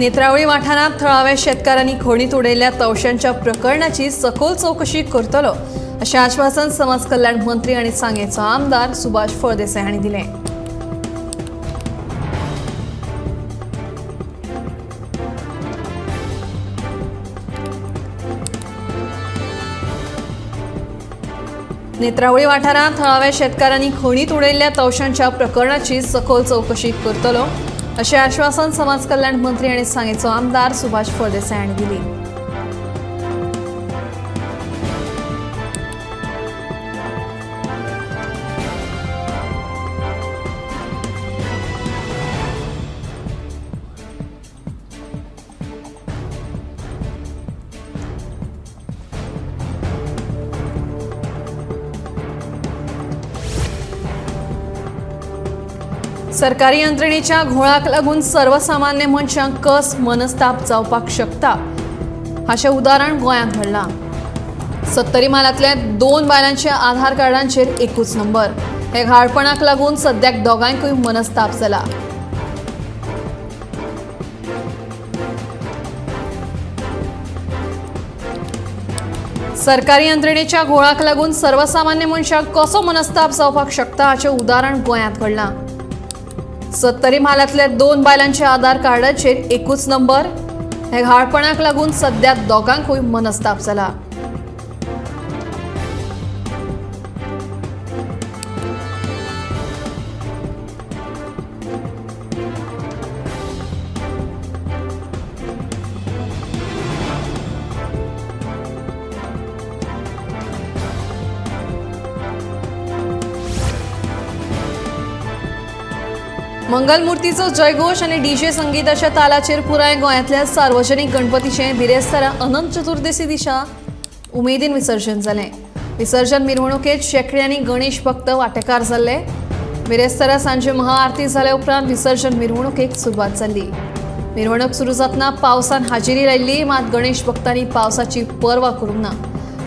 नेत्रावळी वाठारांत थळाव्या शेतकारांनी खणीत उडयल्ल्या तवश्यांच्या प्रकरणाची सखोल चवकशी करतलो अशें आश्वासन समाज कल्याण मंत्री आनी सांगेचो आमदार सुभाष फळदेसाय हांणी दिलें। नेत्रावळी वाठारांत थळाव्या शेतकारांनी खणीत उडयल्ल्या तवश्यांच्या प्रकरणाची सखोल चवकशी करतलो अशें आश्वासन समाज कल्याण मंत्री आनी सांगेचो आमदार सुभाष फळदेसाय हांणी दिली। सरकारी यंत्रणेच्या घोळाक लागून सर्वसामान्य मनशांक कस मनस्ताप जावपाक शकता हाचें उदाहरण गोंयांत घडलां। सत्तरी म्हालांतल्या 2 बायलांच्या आधार कार्डांचेर एकूच नंबर। हे घाळपणाक लागून सद्याक दोगांयकूय मनस्ताप जाला। सरकारी यंत्रणेच्या घोळाक लागून सर्वसामान्य मनशांक कसो मनस्ताप जावपाक शकता हाचें उदाहरण गोंयांत घडलां। सत्तरी म्हालांतल्या 2 बायलांच्या आधार कार्डाचेर एकूच नंबर। हे घाळपणाक लागून सद्या दोगांकूय मनस्ताप जाला। मंगलमूर्तीचो जयघोष आनी डीजे संगीताच्या तालाचेर पुराय गोंयांतल्या सार्वजनिक गणपतीचें बिरेस्तारा अनंत चतुर्दशी दिसा उमेदीन विसर्जन जालें। विसर्जन मिरवणुकेंत शेंकड्यांनी गणेश भक्त वांटेकार जाल्ले। बिरेस्तारा सांजे महाआरती जाल्या उपरांत विसर्जन मिरवणुकेक सुरवात जाली। मिरवणूक सुरू जातना पावसान हाजेरी लायिल्ली, मात गणेश भक्तांनी पावसाची पर्वा करूंक ना।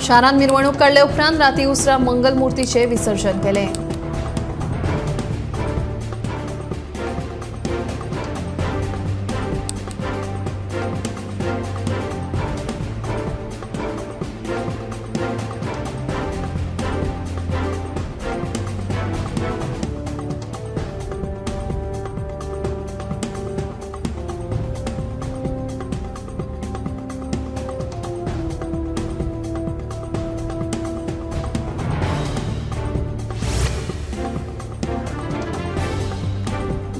शारांत मिरवणूक काडले उपरांत राती उसरां मंगलमूर्तीचें विसर्जन केलें।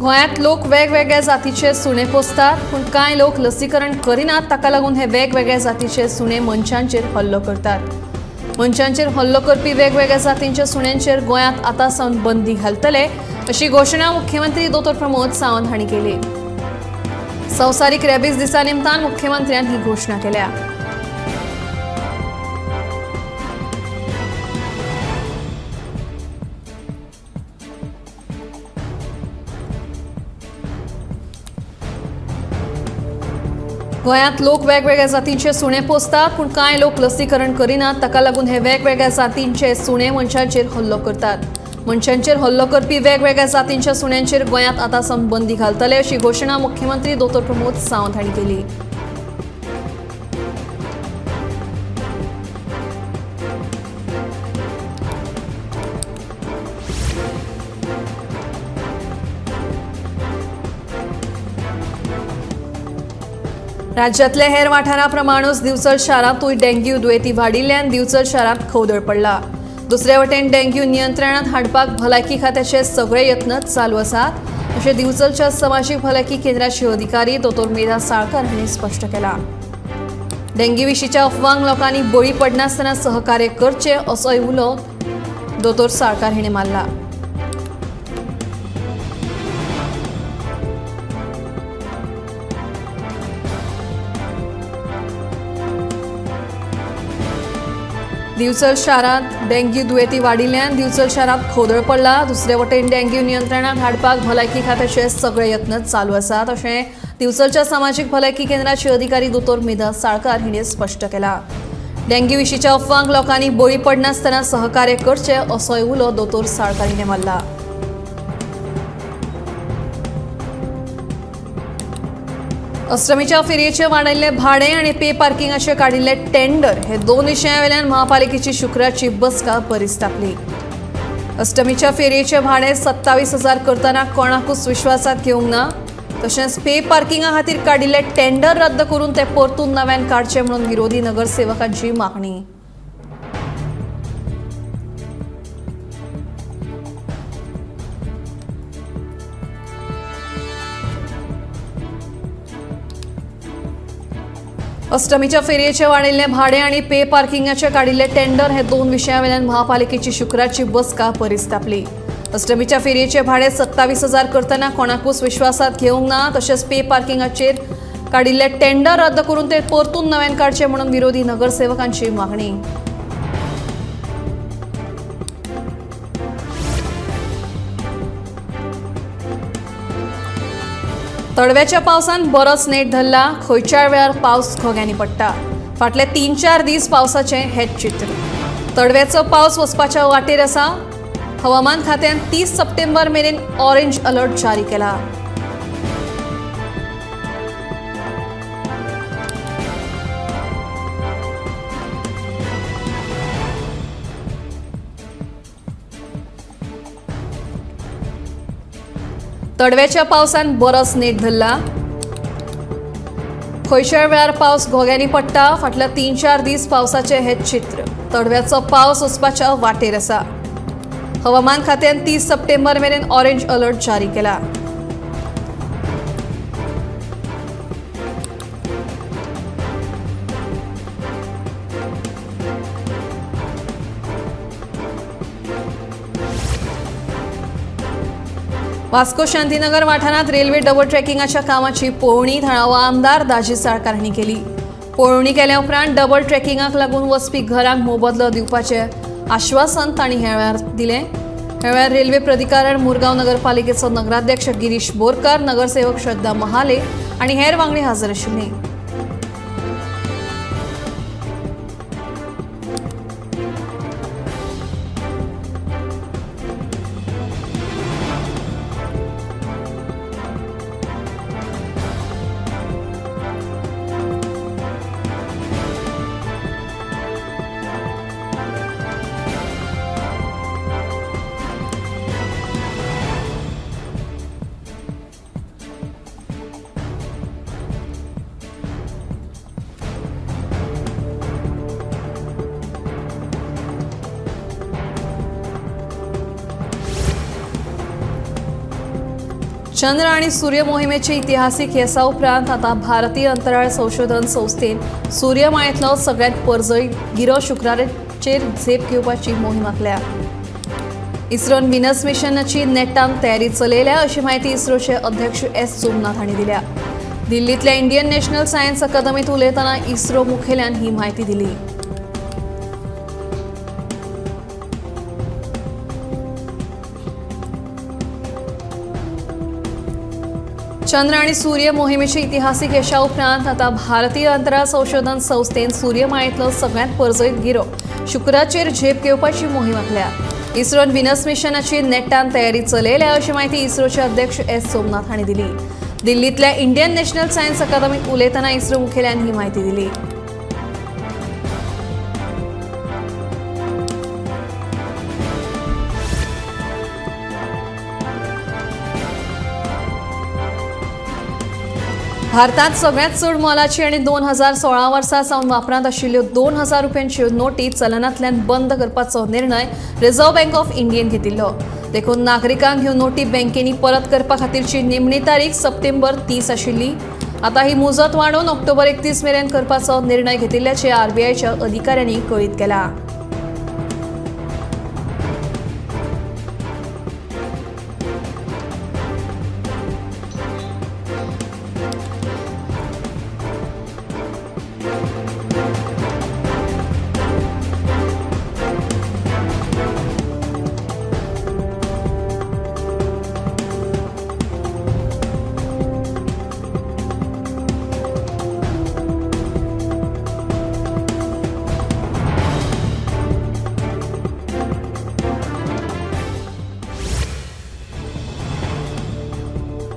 गोंयांत लोक वेगवेगळ्या जातीचे सुणे पोसतात, पूण कांय लोक लसीकरण करिनात। ताका लागून हे वेगवेगळ्या जातीचे सुणे मनशांचेर हल्लो करतात। मनशांचेर हल्लो करपी वेगवेगळ्या जातींच्या सुण्यांचेर गोंयांत आतां सावन बंदी घालतले अशी घोशणा मुख्यमंत्री दोतोर प्रमोद सावंत हांणी केली। संवसारीक रेबीज दिसा निमतान मुख्यमंत्र्यान ही घोशणा केल्या। गोंयांत लोक वेगवेगळ्या जातींचे सुणे पोसतात, पूण कांय लोक लसीकरण करिनात। ताका लागून हे वेगवेगळ्या जातींचे सुणे मनशांचेर हल्लो करतात। मनशांचेर हल्लो करपी वेगवेगळ्या जातींच्या सुण्यांचेर गोंयांत आतां सावन बंदी घालतले अशी घोशणा मुख्यमंत्री दोतोर प्रमोद सावंत हांणी केली। राज्यातल्या हेर वाठाराप्रमाणूच दिवचल शारांतूय डेंग्यू दुयेंती वाडिल्ल्यान दिवचल शारांत खवदळ पडला। दुसरे वटेन डेंग्यू नियंत्रणांत हाडपाक भलायकी खात्याचे सगळे यत्न चालू आसात अशें दिवचलच्या समाजीक भलायकी केंद्राचे अधिकारी दोतोर मेधा साळकर हांणी स्पश्ट केलां। डेंग्यू विशींच्या अफवांक लोकांनी बळी पडनासतना सहकार्य करचें असोय उलो दोतोर साळकार हांणी मारला। दिवचल शारांत डेंग्यू दुयेंती वाडिल्ल्यान दिवचल शारांत खवदळ पडला। दुसरे वटेन डेंग्यू नियंत्रणांत हाडपाक भलायकी खात्याचे सगळे यत्न चालू आसात अशें दिवचलच्या समाजीक भलायकी केंद्राचे अधिकारी दोतोर मेधा साळकार हांणी स्पश्ट केलां। डेंग्यू विशींच्या अफवांक लोकांनी बळी पडनासतना सहकार्य करचें असोय उलो दोतोर साळकार हांणी मारला। अष्टमीच्या फेरयेचे वाडयल्ले भाडें आनी पे पार्किंगाचे काडिल्ले टेंडर हे दोन विशयां वयल्यान महापालिकेची शुक्रारची बसका बरीच तापली। अष्टमीच्या फेरयेचे भाडें 27,000 करतना कोणाकूच विश्वासात घेवंक ना, तशेंच पे पार्किंगा खातीर काडिल्ले टेंडर रद्द करून ते परतून नव्यान काडचे म्हणून विरोधी नगरसेवकांची मागणी। अष्टमीच्या फेरयेचे वाडिल्ले भाडें आनी पे पार्किंगाचे काडिल्ले टेंडर हे दोन विशयां वयल्यान महापालिकेची शुक्रारची बसका बरीच तापली। अष्टमीच्या फेरयेचे भाडें 27,000 करतना कोणाकूच विश्वासात घेवंक ना, तशेंच पे पार्किंगाचेर काडिल्ले टेंडर रद्द करून ते परतून नव्यान काडचे म्हणून विरोधी नगरसेवकांची मागणी। तडव्याच्या पावसान बरोच नेट धरला। खंयच्याय वेळार पावस घोग्यांनी पडटा। फाटले 3-4 दीस पावसाचें हेच चित्र। तडव्याचो पावस वचपाच्या वाटेर आसा। हवामान खात्यान 30 सप्टेंबर मेरेन ऑरेंज अलर्ट जारी केला। तडव्याच्या पावसान बरोच नेट धरला। खंयच्याय वेळार पावस घोग्यांनी पडटा। फाटल्या 3-4 दीस पावसाचें हेच चित्र। तडव्याचो पावस वचपाच्या वाटेर आसा। हवामान खात्यान 30 सप्टेंबर मेरेन ऑरेंज अलर्ट जारी केला। वास्को शांतीनगर वाठारांत रेल्वे डबल ट्रॅकिंगाच्या कामाची पळोवणी थळावो आमदार दाजी साळकार हांणी केली। पळोवणी केल्या उपरांत डबल ट्रॅकिंगाक लागून वचपी घरांक मोबदलो दिवपाचें आश्वासन तांणी ह्या वेळार दिलें। ह्या वेळार रेल्वे प्राधिकरण मुरगांव नगरपालिकेचो नगराध्यक्ष गिरीश बोरकर, नगरसेवक श्रद्धा महाले आनी हेर वांगडी हजर आशिल्ले। चंद्र आणि सूर्य मोहिमेचे इतिहासीक येसा उपरांत आता भारतीय अंतराळ संशोधन संस्थेन सूर्यमाळेंतलो सगळ्यांत परजळीत गिरो शुक्राचेर झेप घेवपाची मोहीम आखल्या। इस्रोन व्हिनस मिशनाची नेटान तयारी चलयल्या अशी म्हायती इस्रोचे अध्यक्ष एस सोमनाथ हांणी दिल्या। दिल्लींतल्या इंडियन नॅशनल सायन्स अकादमीत उलयतना इस्रो मुखेल्यान ही म्हायती दिली। चंद्र आणि सूर्य मोहिमेचे इतिहासीक यशा उपरांत आता भारतीय अंतराळ संशोधन संस्थेन सूर्यमाळेंतलो सगळ्यांत परजळीत गिरो शुक्राचेर झेप घेवपाची मोहीम आखल्या। इस्रोन व्हिनस मिशनाची नेटान तयारी चलयल्या अशी म्हायती इस्रोचे अध्यक्ष एस सोमनाथ हांणी दिली। दिल्लींतल्या इंडियन नॅशनल सायन्स अकादमीत उलयतना इस्रो मुखेल्यान ही म्हायती दिली। भारतात सगळ्यात चड मोलाची आनी 2016 वर्सा सावन वापरांत आशिल्ल्यो 2000 रुपयांच्यो नोटी चलनांतल्यान बंद करपाचो निर्णय रिझर्व्ह बँक ऑफ इंडियेन घेतिल्लो। देखून नागरिकांक ह्यो नोटी बँकेंनी परत करपा खातीरची निमणी तारीख सप्टेंबर 30 आशिल्ली। आतां ही मुजत वाडोवन ऑक्टोबर 31 मेरेन करपाचो निर्णय घेतिल्ल्याचें आरबीआयच्या अधिकाऱ्यांनी कळीत केलां।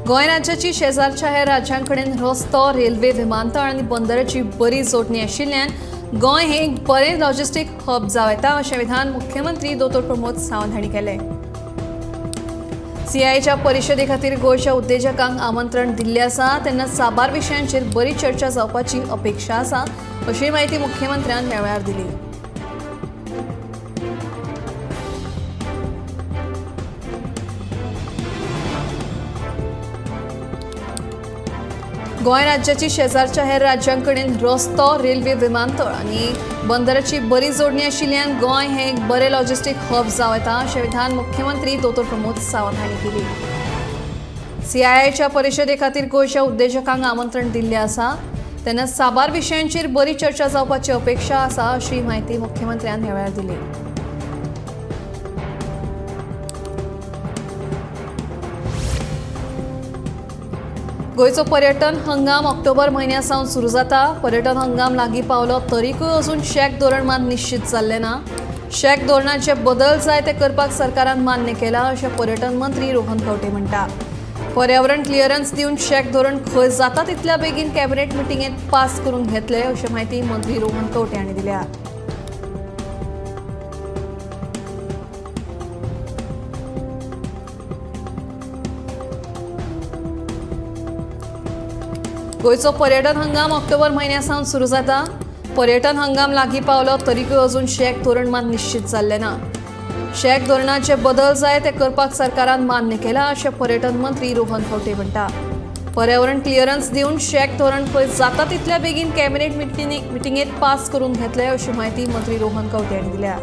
गोंय राज्याची शेजारच्या हेर राज्यां कडेन रस्तो, रेल्वे, विमानतळ आनी बंदराची बरी जोडणी आशिल्ल्यान गोंय हे एक बरें लॉजिस्टीक हब जावं येता अशें विधान मुख्यमंत्री दोतोर प्रमोद सावंत हांणी केलें। सीआयआयच्या परिशदे खातीर गोंयच्या उद्देजकांक आमंत्रण दिल्लें आसा, तेन्ना साबार विशयांचेर बरी चर्चा जावपाची अपेक्षा आसा अशी म्हायती मुख्यमंत्र्यान ह्या वेळार दिली। गोंय राज्याची शेजारच्या हेर राज्यां कडेन रस्तो, रेल्वे, विमानतळ आनी बंदराची बरी जोडणी आशिल्ल्यान गोंय हें एक बरें लॉजिस्टीक हब जावं येता अशें विधान मुख्यमंत्री दोतोर प्रमोद सावंत हांणी केली। सीआयआयच्या परिशदे खातीर गोंयच्या उद्देजकांक आमंत्रण दिल्लें आसा, तेन्ना साबार विशयांचेर बरी चर्चा जावपाची अपेक्षा आसा अशी म्हायती मुख्यमंत्र्यान ह्या वेळार दिली। गोंयचो पर्यटन हंगाम ऑक्टोबर म्हयन्या सावन सुरू जाता। पर्यटन हंगाम लागीं पावलो तरीकूय अजून शॅक धोरण मात निश्चित जाल्लें ना। शॅक धोरणाचे बदल जाय ते करपाक सरकारान मान्य केलां अशें पर्यटन मंत्री रोहन खंवटे म्हणटा। पर्यावरण क्लियरन्स दिवन शॅक धोरण खंय जाता तितल्या बेगीन कॅबिनेट मिटिंगेंत पास करून घेतले अशी म्हायती मंत्री रोहन खंवटे हांणी दिल्या। गोंयचो पर्यटन हंगाम ऑक्टोबर म्हयन्या सावन सुरू जाता। पर्यटन हंगाम लागीं पावलो तरीकूय अजून शॅक धोरण मात निश्चित जाल्लें ना। शॅक धोरणाचे बदल जाय ते करपाक सरकारान मान्य केलां अशें पर्यटन मंत्री रोहन खंवटे म्हणटा। पर्यावरण क्लियरन्स दिवन शॅक धोरण खंय जाता तितल्या बेगीन कॅबिनेट मिटिंगेंत पास करून घेतले अशी म्हायती मंत्री रोहन खंवटे हांणी दिल्या।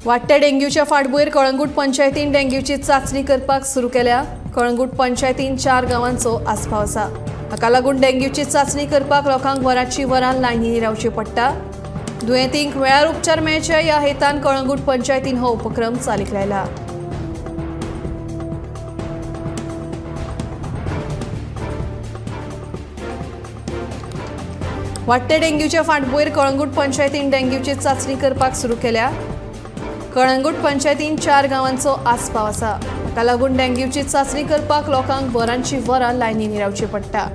वाडट्या डेंग्यूच्या फाटभुंयेर कळंगूट पंचायतीन डेंग्यूची चांचणी करपाक सुरू केल्या। कळंगूट पंचायतीन 4 गांवांचो आस्पाव आसा। हाका लागून डेंग्यूची चांचणी करपाक लोकांक वरांची वरां लायनींनी रावचें पडटा। दुयेंतींक वेळार उपचार मेळचे ह्या हेतान कळंगूट पंचायतीन हो उपक्रम चालीक लायला। वाडट्या डेंग्यूच्या फाटभुंयेर कळंगूट पंचायतीन डेंग्यूची चांचणी करपाक सुरू केल्या। कळंगूट पंचायतीन 4 गांवांचो आस्पाव आसा। हाका लागून डेंग्यूची चांचणी करपाक लोकांक वरांची वरां लायनींनी रावचें पडटा।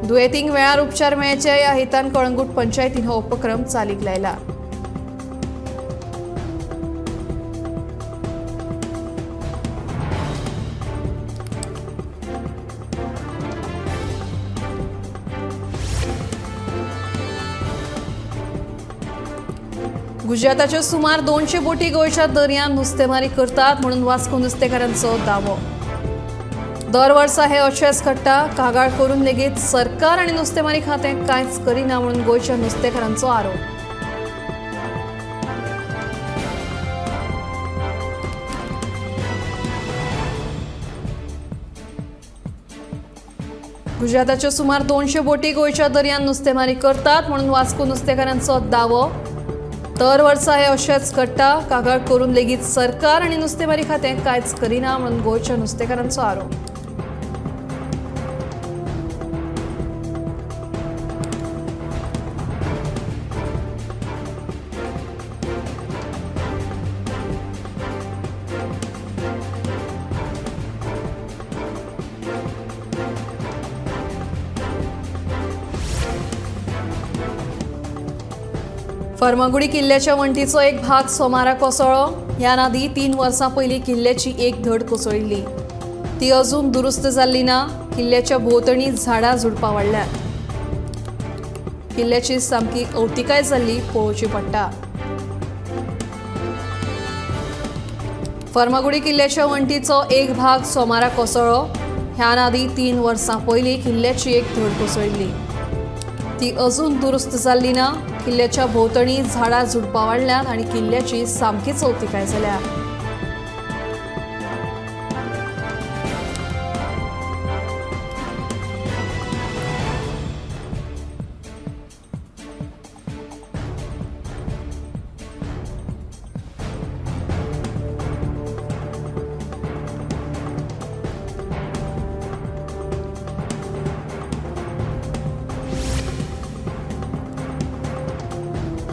दुयेंतींक वेळार उपचार मेळचे ह्या हेतान कळंगूट पंचायतीन हो उपक्रम चालीक लायला। गुजराताच्यो सुमार 200 बोटी गोंयच्या दर्यांत नुस्तेमारी करतात म्हणून वास्को नुस्तेकारांचो दावो। दर वर्सा हे अशेंच घडटा। कागाळ करून लेगीत सरकार आनी नुस्तेमारी खातें कांयच करिना म्हणून गोंयच्या नुस्तेकारांचो आरोप। गुजराताच्यो सुमार 200 बोटी गोंयच्या दर्यांत नुस्तेमारी करतात म्हणून वास्को नुस्तेकारांचो दावो। दर वर्सा हे अशेंच घडटा। कागाळ करून लेगीत सरकार आनी नुस्तेमारी खातें कांयच करिना म्हणून गोंयच्या नुस्तेकारांचो आरोप। फर्मागुडी किल्ल्याच्या वण्टीचो एक भाग सोमारा कोसळ्ळो। ह्या आदीं 3 वर्सां पयलीं किल्ल्याची एक धड कोसळिल्ली, ती अजून दुरुस्त जाल्ली ना। किल्ल्याच्या भोंवतणी झाडां झुडपां वाडल्यात। किल्ल्याची सामकी अवतिकाय जाल्ली पळोवची पडटा। फर्मागुडी किल्ल्याच्या वण्टीचो एक भाग सोमारा कोसळ्ळो। ह्या आदीं 3 वर्सां पयलीं किल्ल्याची एक धड कोसळिल्ली, ती अजून दुरुस्त जाल्ली ना। किल्ल्याच्या भोंवतणी झाडां झुडपां वाडल्यात आनी किल्ल्याची सामकीच अवतिकाय जाल्या।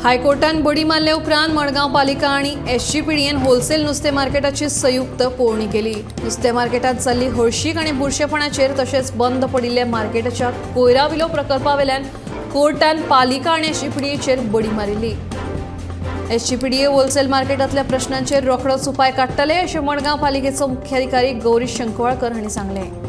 हायकोर्टान बडी मारले उपरांत मडगांव पालिका आनी एसजीपीडीएन होलसेल नुस्तें मार्केटाची संयुक्त पळोवणी केली. नुस्तें मार्केटांत जाल्ली हळशीक आनी बुरशेपणाचेर तशेंच बंद पडिल्ल्या मार्केटाच्या कोयरा विलो प्रकल्पा वेल्यान कोर्टान पालिका आनी एसजीपीडीएचेर बडी मारिल्ली. एसजीपीडीए होलसेल मार्केटांतल्या प्रश्नांचेर रोखडोच उपाय काडटले अशें मडगांव पालिकेचो मुख्याधिकारी गौरीश शंकवाळकर हांणी सांगलें.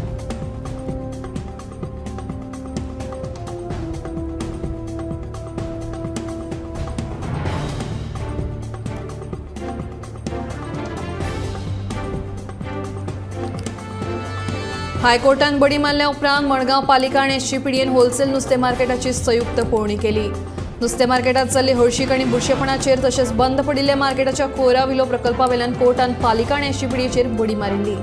हायकोर्टान बडी मारल्या उपरांत मडगांव पालिका आनी एसजीपीडीएन होलसेल नुस्तें मार्केटाची संयुक्त पळोवणी केली. नुस्तें मार्केटांत जाल्ली हळशीक आनी बुरशेपणाचेर तशेंच बंद पडिल्ल्या मार्केटाच्या कोयरा विलो प्रकल्पा वेल्यान कोर्टान पालिका आनी एसजीपीडीएचेर बडी मारिल्ली.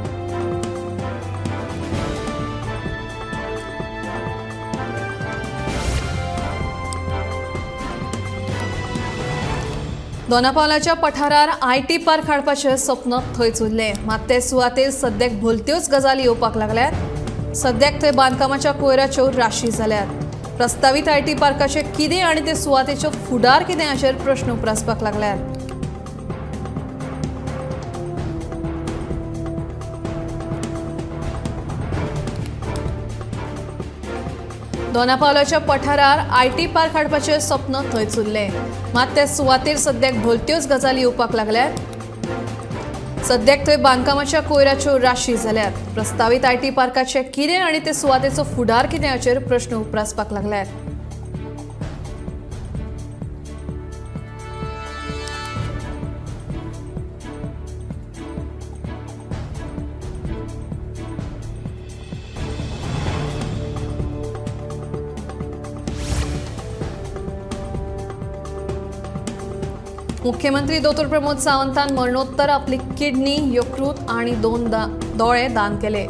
दोनापावलाच्या पठारार IT park हाडपाचें सपन थंयच उरलें. मात ते सुवातेर सद्याक भलत्योच गजाली येवपाक लागल्यात. सद्याक थंय बांदकामाच्या कोयराच्यो राशी जाल्यात. प्रस्तावीत IT पार्काचें कितें आनी ते सुवातेचो फुडार कितें हाचेर प्रश्न उप्रासपाक लागल्यात. दोनापावलाच्या पठारार IT park हाडपाचें सपन थंयच उरलें. मात ते सुवातेर सद्याक भलत्योच गजाली येवपाक लागल्यात. सद्याक थंय बांदकामाच्या कोयराच्यो राशी जाल्यात. प्रस्तावीत IT पार्काचें कितें आनी ते सुवातेचो फुडार कितें हाचेर प्रश्न उप्रासपाक लागल्यात. मुख्यमंत्री दोतोर प्रमोद सावंतान मरणोत्तर आपली किडनी, यकृत आणि 2 दोळे दान केले.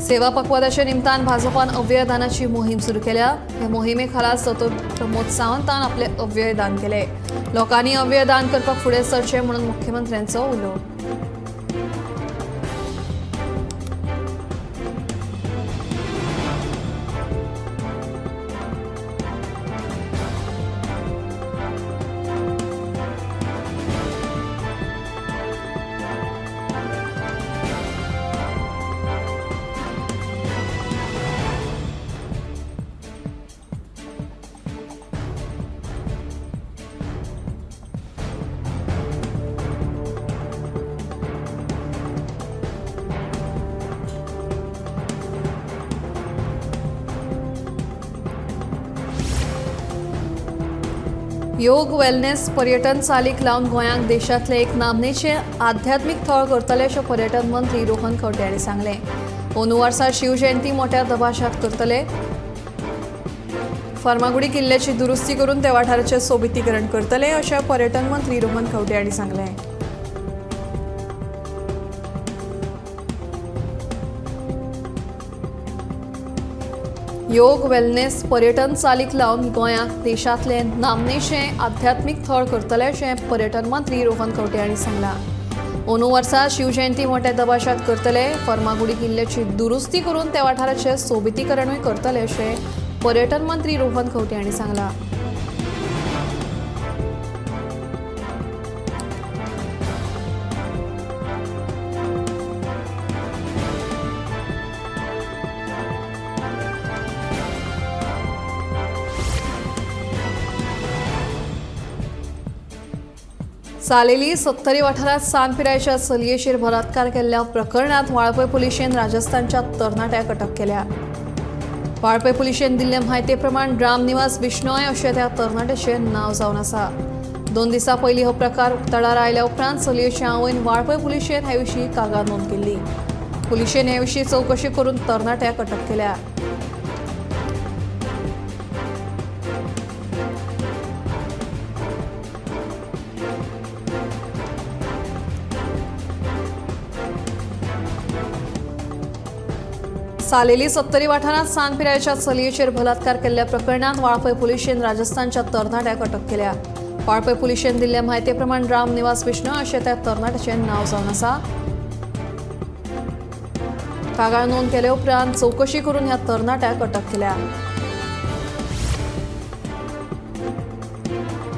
सेवा पखवादाच्या निमतान भाजपान अवयवदानाची मोहीम सुरू केल्या. हे मोहिमे खाला दोतोर प्रमोद सावंतान आपले अवयव दान केले. लोकांनी अवयवदान करपाक फुडें सरचें म्हणून मुख्यमंत्र्यांचो उलो. योग वेलनेस पर्यटन चालीक लावन गोंयांक देशांतलें एक नामनेचें आध्यात्मीक थळ करतले अशें पर्यटन मंत्री रोहन खंवटे हांणी सांगलें. अंदू वर्सा शिवजयंती मोठ्या दबाज्यांत करतले. फर्मागुडी किल्ल्याची दुरुस्ती करून त्या वाठाराचें सोबितीकरण करतले अशें पर्यटन मंत्री रोहन खंवटे हांणी सांगलें. योग वेलनेस पर्यटन चालीक लावन गोंयांक देशांतलें नामनेचें आध्यात्मीक थळ करतले अशें पर्यटन मंत्री रोहन खंवटे हांणी सांगलां. अंदू वर्सा शिवजयंती मोठ्या दबाज्यांत करतले. फर्मागुडी किल्ल्याची दुरुस्ती करून त्या वाठाराचें सोबितीकरणूय करतले अशें पर्यटन मंत्री रोहन खंवटे हांणी सांगलां. सालेली सत्तरी वाठारांत सान पिरायेच्या चलयेचेर बलात्कार केल्ल्या प्रकरणांत वाळपय पुलिशेन राजस्थानच्या तरणाट्याक अटक केल्या. वाळपय पुलिशेन दिल्ले म्हायती प्रमाण रामनिवास बिश्नोय अशें त्या तरणाट्याचें नांव जावन आसा. 2 दिसां पयलीं हो प्रकार उक्ताडार आयल्या उपरांत चलयेच्या आवयन वाळपय पुलिशेन हे विशीं कागाळ नोंद केल्ली. पुलिशेन हे विशीं चवकशी करून तरणाट्याक अटक केल्या. सालेली सत्तरी वाठारांत सान पिरायेच्या चलयेचेर बलात्कार केल्ल्या प्रकरणांत वाळपय पुलिशेन राजस्थानच्या तरणाट्याक अटक केल्या. वाळपय पुलिशेन दिल्ले म्हायती प्रमाण रामनिवास विष्णू अशें त्या तरणाट्याचें नांव जावन आसा. कागाळ नोंद केले उपरांत चवकशी करून ह्या तरणाट्याक अटक केल्या.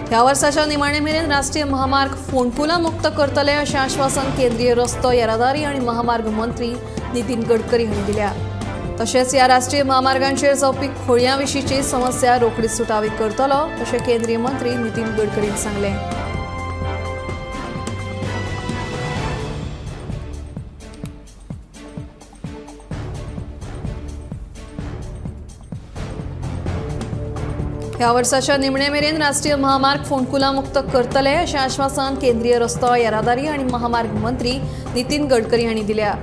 ह्या वर्साच्या निमाणे मेरेन राष्ट्रीय महामार्ग फोंडकुलां मुक्त करतले अशें आश्वासन केंद्रीय रस्तो येरादारी आनी महामार्ग मंत्री नितीन गडकरी हांणी दिल्या। तशेंच ह्या राष्ट्रीय महामार्गांचेर जावपी खोळयां विशींची समस्या रोखडीच सुटावी करतलो अशें केंद्रीय मंत्री नितीन गडकरीन सांगलें। ह्या वर्साच्या निमणे मेरेन राष्ट्रीय महामार्ग फोंडकुलां मुक्त करतले अशें आश्वासन केंद्रीय रस्तो येरादारी आनी महामार्ग मंत्री नितीन गडकरी हांणी दिल्या।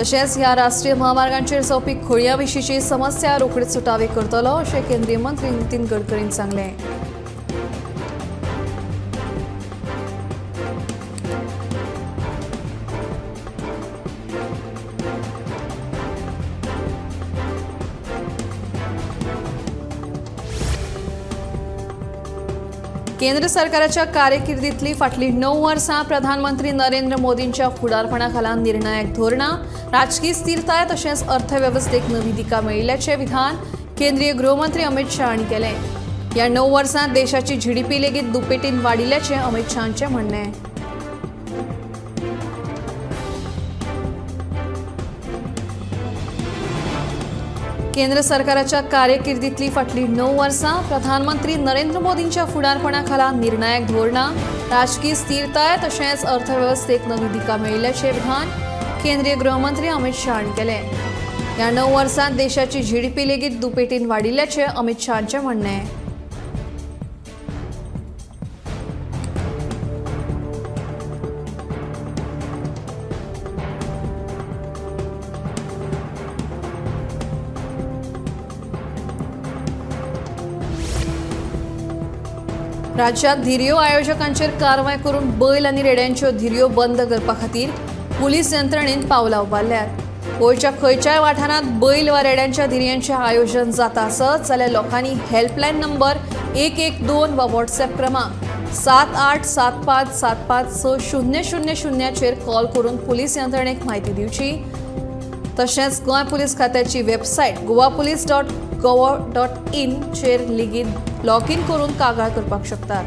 तशेंच ह्या राष्ट्रीय महामार्गांचेर जावपी खोळयां विशींची समस्या रोखडीच सुटावी करतलो अशें केंद्रीय मंत्री नितीन गडकरीन सांगलें। केंद्र सरकाराच्या कारकिर्दीतली फाटली 9 वर्सां प्रधानमंत्री नरेंद्र मोदींच्या फुडारपणा खाला निर्णायक धोरणां, राजकी स्थिरताय तशेंच अर्थवेवस्थेक नवी दिका मेळिल्ल्याचें विधान केंद्रीय गृहमंत्री अमित शाह हांणी केलें। ह्या 9 वर्सांत देशाची जीडीपी लेगीत दुपेटीन वाडिल्ल्याचें अमित शाहांचें म्हणणें। केंद्र सरकाराच्या कारकिर्दीतली फाटली 9 वर्सां प्रधानमंत्री नरेंद्र मोदींच्या फुडारपणा खाला निर्णायक धोरणां, राजकी स्थिरताय तशेंच अर्थवेवस्थेक नवी दिका मेळिल्ल्याचें विधान केंद्रीय गृहमंत्री अमित शाह हांणी केलें। ह्या 9 वर्सांत देशाची जीडीपी लेगीत दुपेटीन वाडिल्ल्याचें अमित शाहांचें म्हणणें। राज्यात धिरयो आयोजकांचेर कारवाय करून बैल आनी रेड्यांच्यो धिरयो बंद करपा खातीर पुलीस यंत्रणेन पावलां उबारल्यात। गोंयच्या खंयच्याय वाठारांत बैल वा रेड्यांच्या धिरयांचें आयोजन जाता आसत जाल्यार लोकांनी हेल्पलायन नंबर 112 वा व्हॉट्सएप क्रमांक 7875 75 60 0 चेर कॉल करून पुलीस यंत्रणेक म्हायती दिवची। तशेंच गोंय पुलीस खात्याची वेबसायट goapolice.gov.in चेर लेगीत लॉग इन करून कागाळ करपाक शकतात।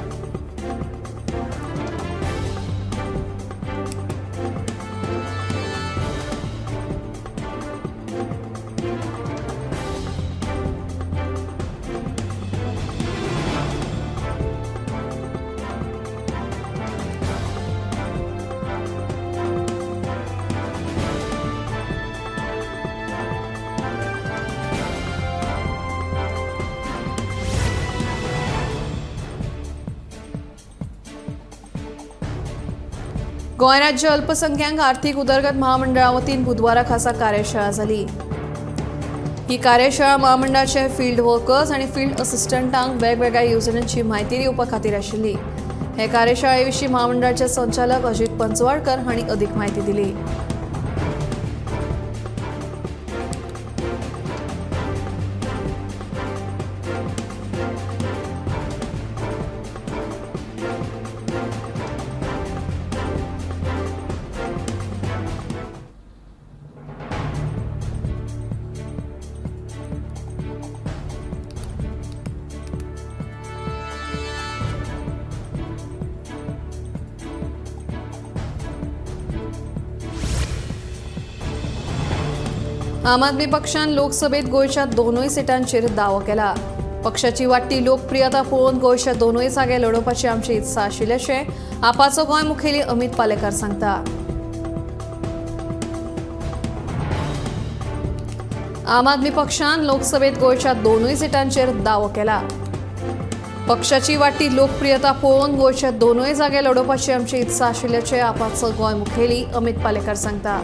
गोंय राज्य अल्पसंख्याक आर्थिक उदरगत महामंडळा वतीन बुधवारा खासा कार्यशाळा जाली। ही कार्यशाळा महामंडळाचे फील्ड वर्कर्स आनी फील्ड असिस्टंटांक वेगवेगळ्या येवजण्यांची म्हायती दिवपा खातीर आशिल्ली। हे कार्यशाळे विशीं महामंडळाचे संचालक अजित पंचवाडकर हांणी अदीक म्हायती दिली। आम आदमी पक्षान लोकसभेत गोंयच्या दोनूय सिटांचेर दावो केला। पक्षाची वाडटी लोकप्रियता पळोवन गोंयच्या दोनूय जागे लडोवपाची आमची इत्सा आशिल्ल्याचें आपाचो गोंय मुखेली अमित पालेकार सांगता। आम आदमी पक्षान लोकसभेत गोंयच्या दोनूय सिटांचेर दावो केला। पक्षाची वाडटी लोकप्रियता पळोवन गोंयच्या दोनूय जागे लडोवपाची आमची इत्सा आशिल्ल्याचें आपाचो गोंय मुखेली अमित पालेकार सांगता।